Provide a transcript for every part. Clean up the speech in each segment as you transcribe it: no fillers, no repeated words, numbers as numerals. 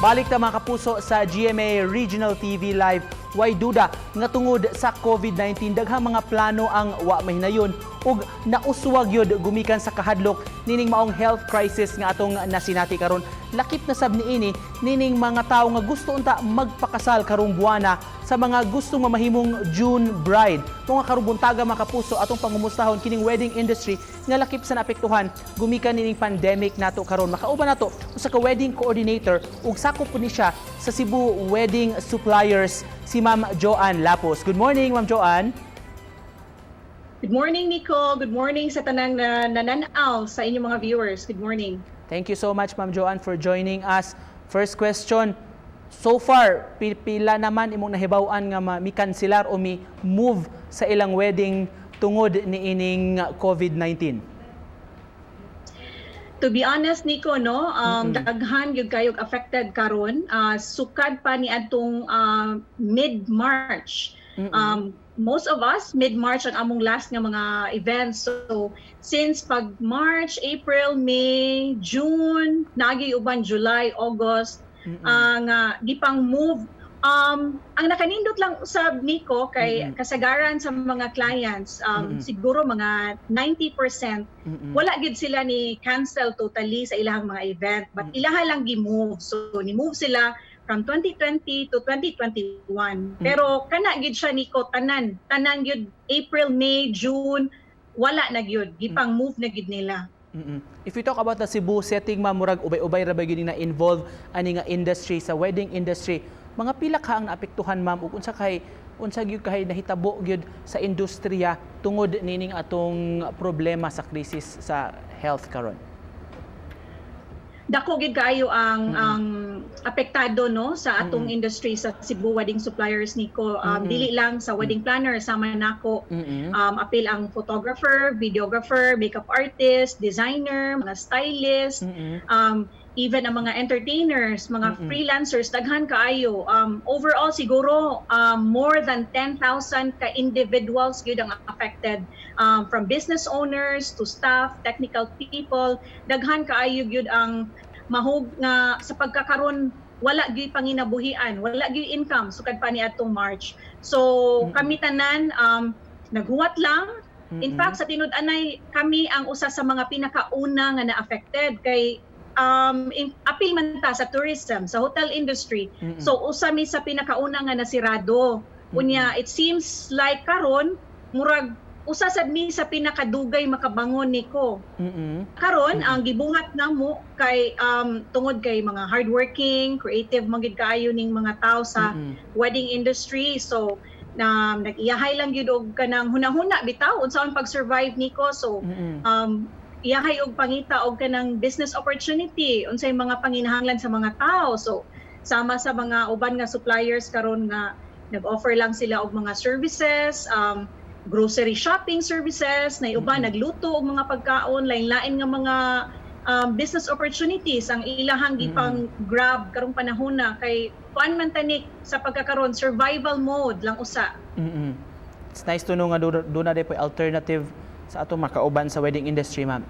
Balik ta, mga kapuso, sa GMA Regional TV Live. Way duda nga tungod sa COVID-19, daghang mga plano ang wa mahinayon ug nauswag yun gumikan sa kahadlok nining maong health crisis nga atong nasinati karon. Lakip na sab niini nining mga tawo nga gusto unta magpakasal karong buwana sa mga gusto mamahimong June bride. Mga karong buntaga, mga kapuso, atong pangumustahon kining wedding industry nga lakip sa naapektuhan gumikan nining pandemic nato karon. Makauban nato usa ka wedding coordinator ug sakop po ni siya sa Cebu Wedding Suppliers, si Ma'am Joanne Lapos. Good morning, Ma'am Joanne. Good morning, Nico. Good morning sa tanang na nananaw sa inyong mga viewers. Good morning. Thank you so much, Ma'am Joanne, for joining us. First question, so far, pila naman imong nahibaw-an nga mi-kanselar o mi move sa ilang wedding tungod niining COVID-19? To be honest, Nico, no, daghan gyud kayog affected karon. Sukad pa ni adtong mid-March. Most of us, mid-March ang among last nga mga events. So, since pag March, April, May, June, naagi uban July, August, ang gipang move. Ang nakanindot lang usab, Nico, kay kasagaran sa mga clients, siguro mga 90% wala gid sila ni cancel totally sa ilang mga event, but ilaha lang gi-move. So ni move sila from 2020 to 2021. Pero kana gid siya, Nico, tanan tanan gyud, April, May, June, wala na gyud, gipang move na gyud nila. If we talk about the Cebu setting, ma'am, murag ubay-ubay ra ba gyud na involve ani nga industry sa wedding industry? Mga pila ka ang naapektuhan, ma'am, ug unsa gyud kay nahitabo gyud sa industriya tungod nining atong problema sa krisis sa health karon? Dako gid kaayo ang apektado, no, sa atong industry sa Cebu Wedding Suppliers, Nico. Dili lang sa wedding planner sama nako, apil ang photographer, videographer, makeup artist, designer, mga stylist, even ang mga entertainers, mga freelancers, daghan kaayo. Overall siguro more than 10,000 ka individuals gyud ang affected, from business owners to staff, technical people, daghan kaayo gyud ang mahug nga sa pagkakaron wala gyud panginabuhian, wala gyud income sukad pa ni atong March. So kami tanan naghuwat lang. In fact, sa tinud-anay, kami ang usa sa mga pinakauna nga na-affected kay apil man ta sa tourism, sa hotel industry. So usa mi sa pinakauna nga nasirado. Unya, it seems like karon murag usa sad mi sa pinakadugay makabangon, Nico. Karon ang gibuhat namo kay tungod kay mga hardworking, creative man gid kaayo ning mga tao sa wedding industry. So na nag-iyahay lang gyud og kanang hunahuna bitaw unsaon pag-survive, Nico. So iyahay og pangita og kanang business opportunity, unsay mga panginahanglan sa mga tao. So sama sa mga uban nga suppliers karon nga nag-offer lang sila og mga services, grocery shopping services, na uban nagluto og mga pagkaon, lain-lain nga mga business opportunities ang ilahang gipang grab karong panahon na kay kuan man tanik sa pagkakaron, survival mode lang usa. It's nice to know nga duna po alternative sa atong makauban sa wedding industry, ma'am.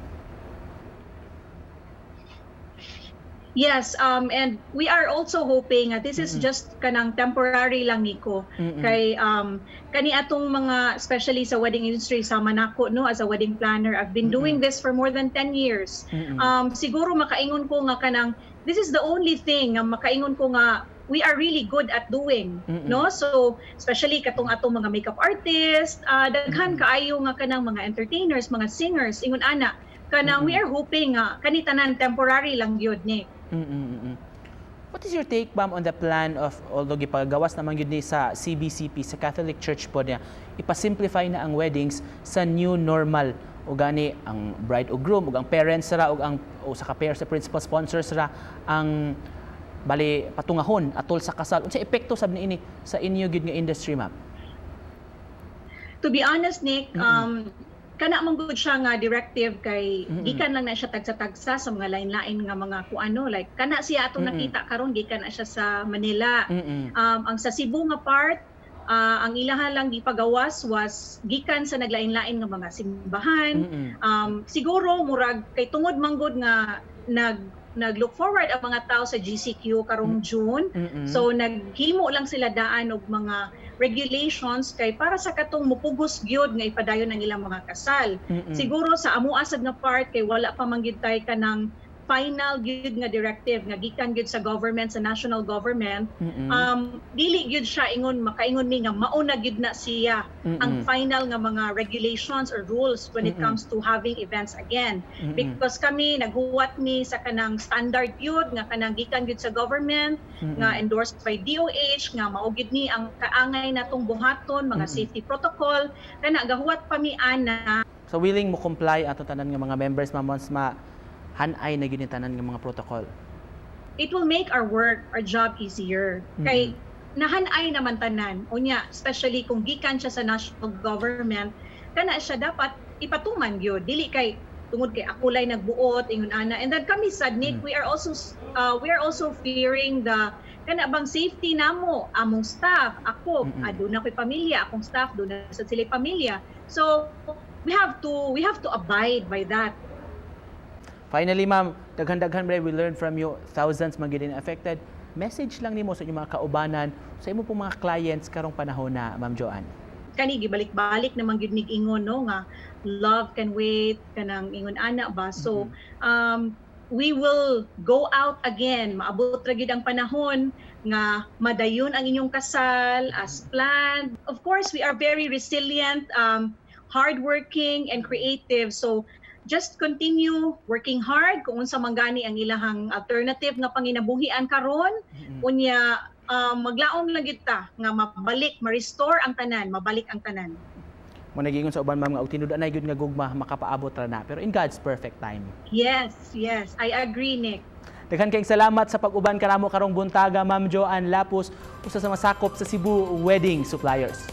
Yes, and we are also hoping that this is just kanang temporary lang, Nico. Kay kani atong mga, especially sa wedding industry sama nako, no, as a wedding planner, I've been doing this for more than 10 years. Siguro makaingon ko nga kanang this is the only thing nga makaingon ko nga we are really good at doing, no? So especially katong atong mga makeup artist, daghan kaayo nga kanang mga entertainers, mga singers, ingon ana, kanang we are hoping nga kani tanan temporary lang gyud ni. What is your take, ma'am, on the plan of, although gipagawas naman gyud ni sa CBCP, sa Catholic Church po niya, ipasimplify na ang weddings sa new normal o gani ang bride o groom ug ang parents ra ug ang o sa ka pair sa principal sponsors ra ang bali patungahon atol sa kasal? Unsa epekto sab niini sa inyo gyud nga industry, ma'am? To be honest, Nick, kana man gud siya nga directive kay gikan lang na siya tagsa-tagsa sa mga lain-lain nga mga kuano, like kana siya atong nakita karon, gikan na siya sa Manila. Ang sa Cebu nga part, ang ilaha lang gipagawas was gikan sa naglain-lain nga mga simbahan. Siguro murag kay tungod manggod nga nag nag-look forward ang mga tao sa GCQ karong June. So naghimo lang sila daan og mga regulations kay para sa katong mupugos gyud nga ipadayon ang ilang mga kasal. Siguro sa amoa sad nga part kay wala pa man gyud tay kanang final gyud nga directive nga gikan gyud sa government, sa national government. Dili gyud siya ingon, makaingon mi nga mauna gyud na siya ang final nga mga regulations or rules when it comes to having events again, because kami naghuwat mi sa kanang standard gyud nga kanang gikan gyud sa government nga endorsed by DOH nga mao gyud ni ang kaangay natong buhaton, mga safety protocol kana, gahuwat pa mi ana. So willing mo comply ato tanan nga mga members, ma'am, once ma hanay na gyud ni tanan nga mga protocol? It will make our work, our job easier. Kay nahanay naman tanan. Unya, especially kung gikan siya sa national government, kana siya dapat ipatuman gyud. Dili kay tungod kay ako lay nagbuot ingon ana. And then kami sad, Nick, we are also fearing the kana bang safety namo, among staff, ako, aduna ko'y pamilya, akong staff duna sa sila pamilya. So we have to abide by that. Finally, ma'am, daghan-daghan man we learned from you, thousands man gyud affected. Message lang nimo sa inyong mga kaubanan, sa imo pong mga clients karong panahon na, Ma'am Joanne. Kani gibalik-balik naman gyud nig ingon, no, nga love can wait, kanang ingon ana ba. So we will go out again, maabot ra gyud ang panahon nga madayon ang inyong kasal as planned. Of course, we are very resilient, hardworking and creative, so just continue working hard kung unsa man gani ang ilahang alternative nga panginabuhian karon. Unya maglaom lang gyud ta nga mabalik, ma-restore ang tanan, mabalik ang tanan. Mo nagingon sa uban, ma'am, nga og tinud-anay gyud nga gugma, makapaabot ra na, pero in God's perfect time. Yes, I agree, Nick. Daghan kayong salamat sa pag-uban kanamo karong buntaga, Ma'am Joanne Lapus, usa sa masakop sa Cebu Wedding Suppliers.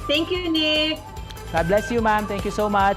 Thank you, Nick. God bless you, ma'am. Thank you so much.